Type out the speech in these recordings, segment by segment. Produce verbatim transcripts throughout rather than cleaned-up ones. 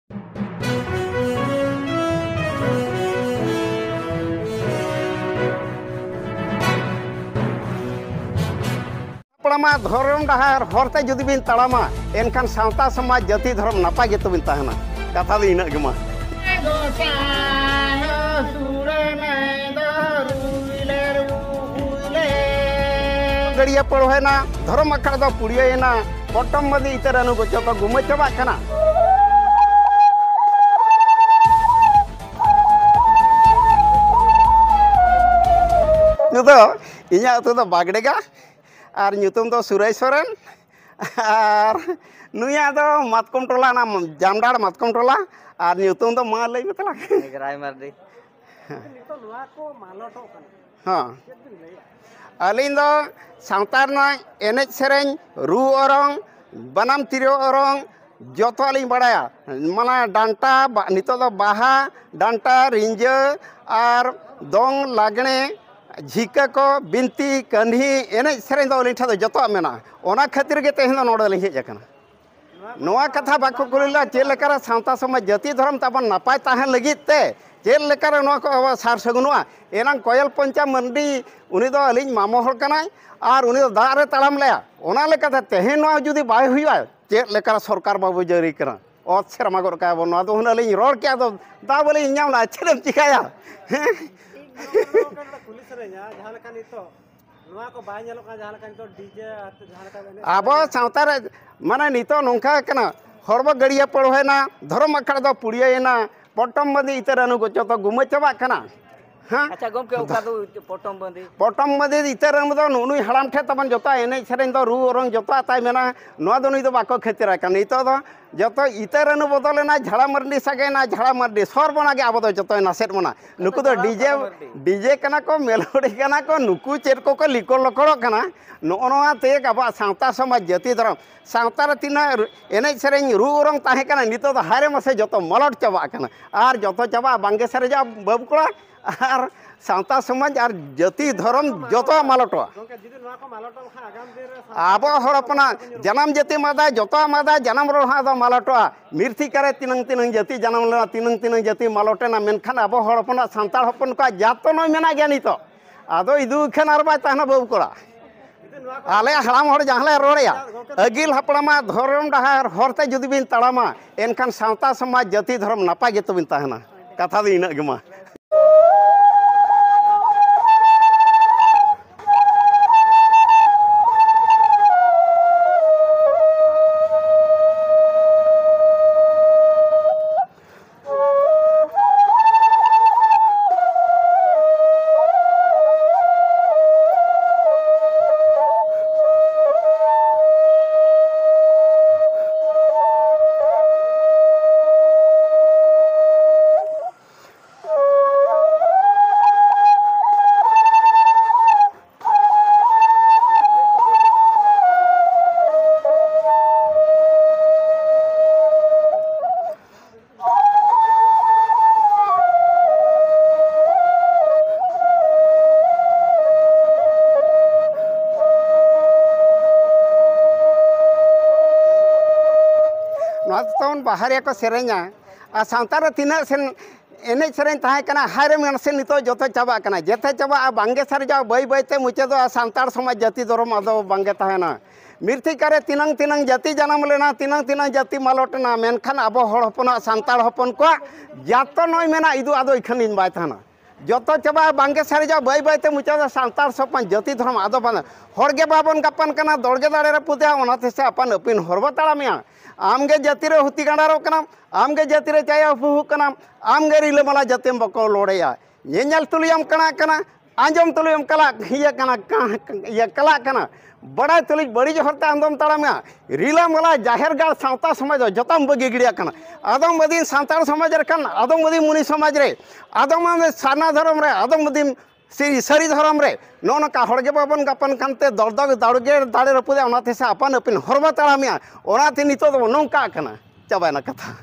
ᱦᱟᱯᱲᱟᱢᱟᱜ ᱫᱷᱚᱨᱚᱢ ᱰᱟᱦᱟᱨ ᱦᱚᱨᱛᱮ ᱡᱩᱫᱤ ᱵᱤᱱ ᱛᱟᱲᱟᱢᱟ, ᱮᱱᱠᱷᱟᱱ ᱥᱟᱶᱛᱟ, ᱥᱚᱢᱟᱡᱽ, ᱡᱟᱹᱛᱤ, ᱫᱷᱚᱨᱚᱢ ᱱᱟᱯᱟᱭ ᱜᱮᱛᱚ ᱵᱤᱱ ᱛᱟᱦᱮᱱᱟ᱾ ᱠᱟᱛᱷᱟ ᱫᱚ ᱤᱱᱟᱹᱜ ᱜᱮ ᱢᱟ᱾ ᱜᱟᱹᱲᱭᱟᱹ ᱯᱟᱹᱲᱦᱟᱹᱭᱱᱟ, ᱫᱷᱚᱨᱚᱢ ᱟᱠᱷᱲᱟ ᱫᱚ ᱯᱩᱲᱤᱭᱟᱹᱭᱮᱱᱟ, ᱯᱚᱴᱚᱢ ᱵᱟᱸᱫᱮ ᱤᱛᱟᱹ ᱨᱟᱹᱱᱩ ᱜᱚᱪᱚ ᱠᱚ ᱜᱩᱢᱟᱹ ᱪᱟᱵᱟᱜ ᱠᱟᱱᱟ᱾ ᱱᱩᱭ ᱫᱚ, ᱤᱧᱟᱹᱜ ᱟᱹᱛᱩ ᱫᱚ ᱵᱟᱜᱽᱰᱮᱜᱟ᱾ ᱟᱨ ᱧᱩᱛᱩᱢ ᱫᱚ ᱥᱩᱨᱟᱹᱭ ᱥᱚᱨᱮᱱ᱾ ᱟᱨ ᱱᱩᱭᱟᱜ ᱫᱚ ᱢᱟᱛᱠᱚᱢ ᱴᱚᱞᱟ, ᱚᱱᱟ ᱡᱟᱢᱰᱟᱲ ᱢᱟᱛᱠᱚᱢ ᱴᱚᱞᱟ᱾ ᱟᱨ ᱧᱩᱛᱩᱢ ᱫᱚ ᱢᱟ ᱞᱟᱹᱭ ᱢᱮ ᱛᱟᱞᱟᱝ᱾ ᱢᱮᱜᱷᱨᱟᱭ ᱢᱟᱨᱰᱤ᱾ ᱱᱤᱛᱚᱜ ᱱᱚᱣᱟ ᱠᱚ ᱢᱟᱞᱚᱴᱚᱜ ᱠᱟᱱᱟ᱾ ᱦᱮᱸ᱾ ᱪᱮᱫ ᱵᱤᱱ ᱞᱟᱹᱭᱟ? ᱟᱹᱞᱤᱧ ᱫᱚ ᱥᱟᱶᱛᱟ ᱨᱮᱱᱟᱜ ᱮᱱᱮᱡ ᱥᱮᱨᱮᱧ, ᱨᱩ ᱚᱨᱚᱝ, ᱵᱟᱱᱟᱢ ᱛᱤᱨᱭᱳ ᱚᱨᱚᱝ, ᱡᱚᱛᱚᱣᱟᱜ ᱞᱤᱧ ᱵᱟᱲᱟᱭᱟ᱾ ᱢᱟᱱᱮ ᱰᱟᱱᱴᱟ, ᱵᱟ-, ᱱᱤᱛᱚᱜ ᱫᱚ ᱵᱟᱦᱟ, ᱰᱟᱱᱴᱟ, ᱨᱤᱸᱡᱟᱹ ᱟᱨ ᱫᱚᱝ, ᱞᱟᱜᱽᱬᱮ, ᱡᱷᱤᱠᱟᱹ ᱠᱚ, ᱵᱤᱱᱛᱤ, ᱠᱟᱹᱦᱱᱤ, ᱮᱱᱮᱡ ᱥᱮᱨᱮᱧ ᱫᱚ ᱟᱹᱞᱤᱧ ᱴᱷᱮᱱ ᱫᱚ ᱡᱚᱛᱚᱣᱟᱜ ᱢᱮᱱᱟᱜᱼᱟ᱾ ᱚᱱᱟ ᱠᱷᱟᱹᱛᱤᱨ ᱜᱮ ᱛᱮᱦᱮᱧ ᱫᱚ ᱱᱚᱰᱮ ᱞᱤᱧ ᱦᱮᱡ ᱟᱠᱟᱱᱟ᱾ ᱱᱚᱣᱟ ᱠᱟᱛᱷᱟ ᱵᱟᱠᱚ ᱠᱩᱞᱤ ᱞᱮᱫᱟ, ᱪᱮᱫ ᱞᱮᱠᱟᱨᱮ ᱥᱟᱶᱛᱟ ᱥᱚᱢᱟᱡᱽ ᱡᱟᱹᱛᱤ ᱫᱷᱚᱨᱚᱢ ᱛᱟᱵᱚᱱ ᱱᱟᱯᱟᱭ ᱛᱟᱦᱮᱱ ᱞᱟᱹᱜᱤᱫ ᱛᱮ ᱪᱮᱫ ᱞᱮᱠᱟᱨᱮ ᱱᱚᱣᱟ ᱠᱚ ᱟᱵᱚ ᱥᱟᱨ ᱥᱟᱹᱜᱩᱱᱚᱜᱼᱟ? ᱮᱱᱟᱝ ᱠᱚᱭᱮᱞ ᱯᱚᱧᱪᱟ ᱢᱟᱹᱨᱰᱤ, ᱩᱱᱤ ᱫᱚ ᱟᱹᱞᱤᱧ ᱢᱟᱢᱚ ᱦᱚᱲ ᱠᱟᱱᱟᱭ ᱟᱨ ᱩᱱᱤ ᱫᱚ ᱫᱟᱜ ᱨᱮ ᱛᱟᱲᱟᱢ ᱞᱮᱜᱼᱟ᱾ ᱚᱱᱟ ᱞᱮᱠᱟᱛᱮ ᱛᱮᱦᱮᱧ ᱱᱚᱣᱟ ᱡᱩᱫᱤ ᱵᱟᱭ ᱦᱩᱭᱩᱜᱼᱟ, ᱪᱮᱫ ᱞᱮᱠᱟᱨᱮ ᱥᱚᱨᱠᱟᱨ ᱵᱟᱵᱚ ᱡᱟᱹᱨᱤ ᱠᱟᱱᱟ? ᱚᱛ ᱥᱮᱨᱢᱟ ᱜᱚᱫ ᱠᱟᱭᱟ ᱵᱚᱱ᱾ ᱱᱚᱣᱟ ᱫᱚ ᱦᱩᱱᱟᱹᱝ ᱞᱤᱧ ᱨᱚᱲ ᱠᱮᱜᱼᱟ, ᱟᱫᱚ ᱫᱟᱜ ᱵᱟᱹᱞᱤᱧ ᱧᱟᱢ ᱞᱮᱜᱼᱟ, ᱪᱮᱫ ᱮᱢ ᱪᱤᱠᱟᱹᱭᱟ? ᱦᱮᱸ? ᱴᱷᱤᱠ, ᱱᱚᱣᱟ ᱫᱚ ᱠᱟᱹᱴᱤᱡ ᱠᱩᱞᱤ ᱥᱟᱱᱟᱧᱟ, ᱡᱟᱦᱟᱸ ᱞᱮᱠᱟ ᱱᱤᱛᱚᱜ ᱱᱚᱣᱟ ᱠᱚ ᱵᱟᱭ ᱧᱮᱞᱚᱜ ᱠᱟᱱᱟ, ᱡᱟᱦᱟᱸ ᱞᱮᱠᱟ ᱱᱤᱛᱚᱜ ᱰᱤᱡᱮ ᱟᱨ ᱡᱟᱦᱟᱸ ᱞᱮᱠᱟ ᱮᱱᱮᱡ ᱟᱵᱚ ᱥᱮᱨᱮᱧ᱾ ᱥᱟᱶᱛᱟ ᱨᱮ, ᱢᱟᱱᱮ, ᱱᱤᱛᱚᱜ ᱱᱚᱝᱠᱟ ᱠᱟᱱᱟ, ᱦᱚᱲ ᱵᱚ ᱜᱟᱹᱲᱭᱟᱹ ᱯᱟᱹᱲᱦᱟᱹᱭᱮᱱᱟ, ᱫᱷᱚᱨᱚᱢ ᱟᱠᱷᱲᱟ ᱫᱚ ᱯᱩᱲᱤᱭᱟᱹᱭᱮᱱᱟ, ᱯᱚᱴᱚᱢ ᱵᱟᱸᱫᱮ ᱤᱛᱟᱹ ᱨᱟᱹᱱᱩ ᱜᱚᱪᱚ ᱫᱚ ᱜᱩᱢᱟᱹ ᱪᱟᱵᱟᱜ ᱠᱟᱱᱟ᱾ ᱦᱮᱸ? ᱟᱪᱪᱷᱟ ᱜᱚᱢᱠᱮ, ᱚᱠᱟ ᱫᱚ ᱯᱚᱴᱚᱢ ᱵᱟᱸᱫᱮ? ᱯᱚᱴᱚᱢ ᱵᱟᱸᱫᱮ ᱤᱛᱟᱹ ᱨᱟᱹᱱᱩ ᱫᱚ ᱱᱩᱜᱼᱩ ᱱᱩᱭ ᱦᱟᱲᱟᱢ ᱴᱷᱮᱱ ᱛᱟᱵᱚᱱ ᱡᱚᱛᱚ ᱮᱱᱮᱡ ᱥᱮᱨᱮᱧ ᱫᱚ, ᱨᱩ ᱚᱨᱚᱝ ᱡᱚᱛᱚᱣᱟᱜ ᱛᱟᱭ ᱢᱮᱱᱟᱜᱼᱟ᱾ ᱱᱚᱣᱟ ᱫᱚ ᱱᱩᱭ ᱫᱚ ᱵᱟᱠᱚ ᱠᱷᱟᱹᱛᱤᱨᱟᱭ ᱠᱟᱱᱟ᱾ ᱱᱤᱛᱚᱜ ᱫᱚ ᱡᱚᱛᱚ ᱤᱛᱟᱹ ᱨᱟᱹᱱᱩ ᱵᱚᱫᱚᱞᱮᱱᱟ, ᱡᱷᱟᱲᱟ ᱢᱟᱹᱨᱰᱤ ᱥᱟᱜᱮᱱᱟ, ᱡᱷᱟᱲᱟ ᱢᱟᱹᱨᱰᱤ ᱥᱚᱨᱵᱚᱱᱟ ᱜᱮ ᱟᱵᱚ ᱫᱚ ᱡᱚᱛᱚᱭ ᱱᱟᱥᱮᱫ ᱵᱚᱱᱟ᱾ ᱱᱩᱠᱩ ᱫᱚ ᱡᱷᱟᱲᱟ ᱰᱤᱡᱮ, ᱢᱟᱹᱨᱰᱤ᱾ ᱰᱤᱡᱮ ᱠᱟᱱᱟ ᱠᱚ, ᱢᱮᱞᱳᱰᱤ ᱠᱟᱱᱟ ᱠᱚ, ᱱᱩᱠᱩ ᱪᱮᱫ ᱠᱚᱠᱚ ᱞᱤᱠᱚᱲ ᱞᱚᱠᱚᱲᱚᱜ ᱠᱟᱱᱟ᱾ ᱱᱚᱜᱼᱚ ᱱᱚᱣᱟ ᱛᱮ ᱟᱵᱚᱣᱟᱜ ᱥᱟᱶᱛᱟ ᱥᱚᱢᱟᱡᱽ, ᱡᱟᱹᱛᱤ ᱫᱷᱚᱨᱚᱢ, ᱥᱟᱶᱛᱟ ᱨᱮ ᱛᱤᱱᱟᱹᱜ ᱮᱱᱮᱡ ᱥᱮᱨᱮᱧ ᱨᱩ ᱚᱨᱚᱝ ᱛᱟᱦᱮᱸ ᱠᱟᱱᱟ, ᱱᱤᱛᱚᱜ ᱫᱚ ᱦᱟᱭᱨᱮ ᱢᱟᱥᱮ ᱡᱚᱛᱚ ᱢᱟᱞᱚᱴ ᱪᱟᱵᱟᱜ ᱠᱟᱱᱟ᱾ ᱟᱨ ᱡᱚᱛᱚ ᱪᱟᱵᱟᱜᱼᱟ, ᱵᱟᱝᱜᱮ ᱥᱟᱨᱮᱡᱚᱜᱼᱟ ᱵᱟᱹᱵᱩ ᱠᱚᱲᱟ᱾ ᱟᱨ ᱥᱟᱶᱛᱟ ᱥᱚᱢᱟᱡᱽ ᱟᱨ ᱡᱟᱹᱛᱤ ᱫᱷᱚᱨᱚᱢ ᱡᱚᱛᱚᱣᱟᱜ ᱢᱟᱞᱚᱴᱚᱜᱼᱟ᱾ ᱟᱵᱚ ᱦᱚᱲ ᱦᱚᱯᱚᱱᱟᱜ ᱡᱟᱱᱟᱢ ᱡᱟᱹᱛᱤᱢ ᱟᱫᱟ, ᱡᱚᱛᱚᱣᱟᱜ ᱮᱢ ᱟᱫᱟ, ᱡᱟᱱᱟᱢ ᱨᱚᱲ ᱦᱚᱸ ᱟᱫᱚ ᱢᱟᱞᱚᱴᱚᱜᱼᱟ᱾ ᱢᱤᱨᱛᱷᱤᱠᱟ ᱨᱮ ᱛᱤᱱᱟᱹᱝ ᱛᱤᱱᱟᱹᱝ ᱡᱟᱹᱛᱤ ᱡᱟᱱᱟᱢ ᱞᱮᱱᱟ, ᱛᱤᱱᱟᱹᱝ ᱛᱤᱱᱟᱹᱝ ᱡᱟᱹᱛᱤ ᱢᱟᱞᱚᱴᱮᱱᱟ, ᱢᱮᱱᱠᱷᱟᱱ ᱟᱵᱚ ᱦᱚᱲ ᱦᱚᱯᱚᱱᱟᱜ, ᱥᱟᱱᱛᱟᱲ ᱦᱚᱯᱚᱱ ᱠᱚᱣᱟᱜ ᱡᱟᱛ ᱛᱚ ᱱᱚᱜᱼᱚᱭ ᱢᱮᱱᱟᱜ ᱜᱮᱭᱟ ᱱᱤᱛᱚᱜ᱾ ᱟᱫᱚ ᱤᱫᱩ ᱠᱷᱟᱱ ᱟᱨ ᱵᱟᱭ ᱛᱟᱦᱮᱱᱟ ᱵᱟᱹᱵᱩ ᱠᱚᱲᱟ᱾ ᱟᱞᱮ ᱦᱟᱲᱟᱢ ᱦᱚᱲ ᱡᱟᱦᱟᱸ ᱞᱮ ᱨᱚᱲᱮᱭᱟ, ᱟᱹᱜᱤᱞ ᱦᱟᱯᱲᱟᱢᱟᱜ ᱫᱷᱚᱨᱚᱢ ᱰᱟᱦᱟᱨ ᱦᱚᱨᱛᱮ ᱡᱩᱫᱤ ᱵᱤᱱ ᱛᱟᱲᱟᱢᱟ, ᱮᱱᱠᱷᱟᱱ ᱥᱟᱶᱛᱟ ᱥᱚᱢᱟᱡᱽ ᱡᱟᱹᱛᱤ ᱫᱷᱚᱨᱚᱢ ᱱᱟᱯᱟᱭ ᱜᱮᱛᱚ ᱵᱤᱱ ᱛᱟᱦᱮᱱᱟ᱾ ᱠᱟᱛᱷᱟ ᱫᱚ ᱤᱱᱟᱹᱜ ᱜᱮ ᱢᱟ᱾ ᱱᱚᱣᱟ ᱫᱚ ᱛᱟᱵᱚᱱ ᱵᱟᱦᱟ ᱨᱮᱭᱟᱜ ᱠᱚ ᱥᱮᱨᱮᱧᱟ᱾ ᱟᱨ ᱥᱟᱶᱛᱟ ᱨᱮ ᱛᱤᱱᱟᱹᱜ ᱥᱮᱱ ᱮᱱᱮᱡ ᱥᱮᱨᱮᱧ ᱛᱟᱦᱮᱸ ᱠᱟᱱᱟ, ᱦᱟᱭ ᱨᱮ ᱢᱟᱥᱮ ᱱᱤᱛᱚᱜ ᱡᱚᱛᱚ ᱪᱟᱵᱟᱜ ᱠᱟᱱᱟ᱾ ᱡᱮᱛᱮ ᱪᱟᱵᱟᱜᱼᱟ, ᱵᱟᱝᱜᱮ ᱥᱟᱨᱡᱟᱜᱼᱟ, ᱵᱟᱹᱭ ᱵᱟᱹᱭᱛᱮ ᱢᱩᱪᱟᱹᱫᱚᱜᱼᱟ, ᱥᱟᱱᱛᱟᱲ ᱥᱚᱢᱟᱡᱽ ᱡᱟᱹᱛᱤ ᱫᱷᱚᱨᱚᱢ ᱟᱫᱚ ᱵᱟᱝᱜᱮ ᱛᱟᱦᱮᱱᱟ᱾ ᱢᱤᱨᱛᱷᱤᱠᱟ ᱨᱮ ᱛᱤᱱᱟᱹᱝ ᱛᱤᱱᱟᱹᱝ ᱡᱟᱹᱛᱤ ᱡᱟᱱᱟᱢ ᱞᱮᱱᱟ, ᱛᱤᱱᱟᱹᱝ ᱛᱤᱱᱟᱹᱝ ᱡᱟᱹᱛᱤ ᱢᱟᱞᱚᱴ ᱮᱱᱟ, ᱢᱮᱱᱠᱷᱟᱱ ᱟᱵᱚ ᱦᱚᱲ ᱦᱚᱯᱚᱱᱟᱜ, ᱥᱟᱱᱛᱟᱲ ᱦᱚᱯᱚᱱ ᱠᱚᱣᱟᱜ ᱡᱟᱛᱚ ᱱᱚᱜᱼᱚᱭ ᱢᱮᱱᱟᱜ, ᱤᱫᱩ ᱟᱫᱚ ᱤᱠᱷᱟᱹᱱ ᱫᱤᱱ ᱵᱟᱭ ᱛᱟᱦᱮᱱᱟ᱾ ᱡᱚᱛᱚ ᱪᱟᱵᱟᱜᱼᱟ, ᱵᱟᱝᱜᱮ ᱥᱟᱨᱮᱡᱚᱜᱼᱟ, ᱵᱟᱹᱭ ᱵᱟᱹᱭᱛᱮ ᱢᱩᱪᱟᱹᱫᱚᱜᱼᱟ, ᱥᱟᱱᱛᱟᱲ ᱥᱚᱢᱟᱡᱽ ᱡᱟᱹᱛᱤ ᱫᱷᱚᱨᱚᱢ ᱟᱫᱚ ᱵᱟᱝ᱾ ᱦᱚᱲ ᱜᱮ ᱵᱟᱵᱚᱱ ᱜᱟᱯᱟᱱ ᱠᱟᱱᱟ, ᱫᱚᱲᱜᱮ ᱫᱟᱲᱮ ᱨᱮ ᱯᱩᱛᱮᱜᱼᱟ, ᱚᱱᱟ ᱛᱮᱥᱮ ᱟᱯᱟᱱ ᱟᱹᱯᱤᱱ ᱦᱚᱨ ᱵᱚ ᱛᱟᱲᱟᱢᱮᱜᱼᱟ᱾ ᱟᱢ ᱜᱮ ᱡᱟᱹᱛᱤ ᱨᱮ ᱦᱩᱛᱤ ᱜᱟᱸᱰᱟᱨᱚᱜ ᱠᱟᱱᱟᱢ, ᱟᱢ ᱜᱮ ᱡᱟᱹᱛᱤ ᱨᱮ ᱪᱟᱭᱟ ᱩᱯᱩᱦᱩᱜ ᱠᱟᱱᱟᱢ, ᱟᱢ ᱜᱮ ᱨᱤᱞᱟᱹᱢᱟᱞᱟ ᱡᱟᱹᱛᱤᱢ ᱵᱚᱠᱚ ᱞᱚᱲᱮᱭᱟ᱾ ᱧᱮᱧᱮᱞ ᱛᱩᱞᱩᱡ ᱮᱢ ᱠᱟᱬᱟ ᱠᱟᱱᱟ, ᱟᱸᱡᱚᱢ ᱛᱩᱞᱩᱡ ᱮᱢ ᱠᱟᱞᱟᱜ, ᱤᱭᱟᱹ ᱠᱟᱱᱟ, ᱠᱟ-, ᱤᱭᱟᱹ ᱠᱟᱞᱟᱜ ᱠᱟᱱᱟ, ᱵᱟᱲᱟᱭ ᱛᱩᱞᱩᱡ ᱵᱟᱹᱲᱤᱡ ᱦᱚᱨᱛᱮ ᱟᱢ ᱫᱚᱢ ᱛᱟᱲᱟᱢᱮᱜᱼᱟ᱾ ᱨᱤᱞᱟᱹᱢᱟᱞᱟ ᱡᱟᱦᱮᱨ ᱜᱟᱲ ᱥᱟᱶᱛᱟ ᱥᱚᱢᱟᱡᱽ ᱫᱚ ᱡᱚᱛᱚᱢ ᱵᱟᱹᱜᱤ ᱜᱤᱰᱤᱭᱟᱜ ᱠᱟᱱᱟ᱾ ᱟᱫᱚᱢ ᱟᱹᱫᱤᱢ ᱥᱟᱱᱛᱟᱲ ᱥᱚᱢᱟᱡᱽ ᱨᱮ ᱠᱷᱟᱱ, ᱟᱫᱚᱢ ᱟᱹᱫᱤᱢ ᱢᱩᱱᱤ ᱥᱚᱢᱟᱡᱽ ᱨᱮ, ᱟᱫᱚᱢ ᱟᱹᱫᱤᱢ ᱥᱟᱨᱱᱟ ᱫᱷᱚᱨᱚᱢ ᱨᱮ, ᱟᱫᱚᱢ ᱟᱹᱫᱤᱢ ᱥᱟᱹᱨᱤ, ᱥᱟᱹᱨᱤ ᱫᱷᱚᱨᱚᱢ ᱨᱮ᱾ ᱱᱚᱜᱼᱚ ᱱᱚᱝᱠᱟ ᱦᱚᱲ ᱜᱮ ᱵᱟᱵᱚᱱ ᱜᱟᱯᱟᱱ ᱠᱟᱱᱛᱮ ᱫᱚᱲ ᱫᱚ ᱫᱟᱲᱮ ᱜᱮ ᱫᱟᱲᱮ ᱨᱟᱹᱯᱩᱫᱟ, ᱚᱱᱟ ᱛᱮᱥᱮ ᱟᱯᱟᱱ ᱟᱹᱯᱤᱱ ᱦᱚᱨ ᱵᱚ ᱛᱟᱲᱟᱢᱮᱜᱼᱟ᱾ ᱚᱱᱟᱛᱮ ᱱᱤᱛᱚᱜ ᱫᱚ ᱱᱚᱝᱠᱟᱜ ᱠᱟᱱᱟ᱾ ᱪᱟᱵᱟᱭᱮᱱᱟ ᱠᱟᱛᱷᱟ᱾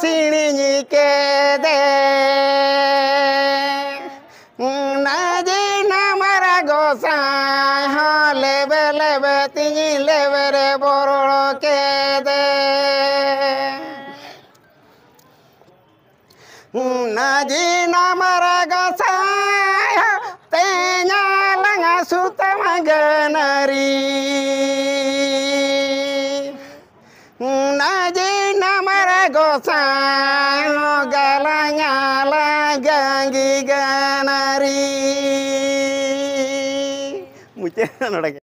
ᱥᱤᱬᱤᱧ ᱠᱮᱫᱮ᱾ ᱱᱟᱡᱤ ᱱᱟᱢᱟᱨ ᱜᱚᱸᱥᱟᱭ ᱦᱚᱸ ᱞᱮᱵᱮ ᱞᱮᱵᱮ ᱛᱤᱧ ᱞᱮᱵᱮᱨ ᱵᱚᱨᱚᱲ ᱠᱮᱫᱮ᱾ ᱱᱟᱡᱤ ᱱᱟᱢᱟᱨ ᱜᱚᱸᱥᱟᱭ ᱦᱚᱸ ᱛᱮᱧᱟ ᱞᱟᱝᱟ ᱥᱩᱛᱟᱹᱢ ᱜᱟᱹᱱᱟᱹᱨᱤ᱾ ᱱᱟᱡᱤ ᱱᱟᱢᱟᱨ ᱜᱚᱸᱥᱟᱭ ᱦᱚᱸ ᱜᱟᱞᱟᱝᱟ ᱞᱟᱝ ᱜᱟᱝᱜᱤ ᱜᱟᱹᱱᱟᱹᱨᱤ᱾ ᱢᱩᱪᱟᱹᱫ ᱱᱚᱰᱮ ᱜᱮ᱾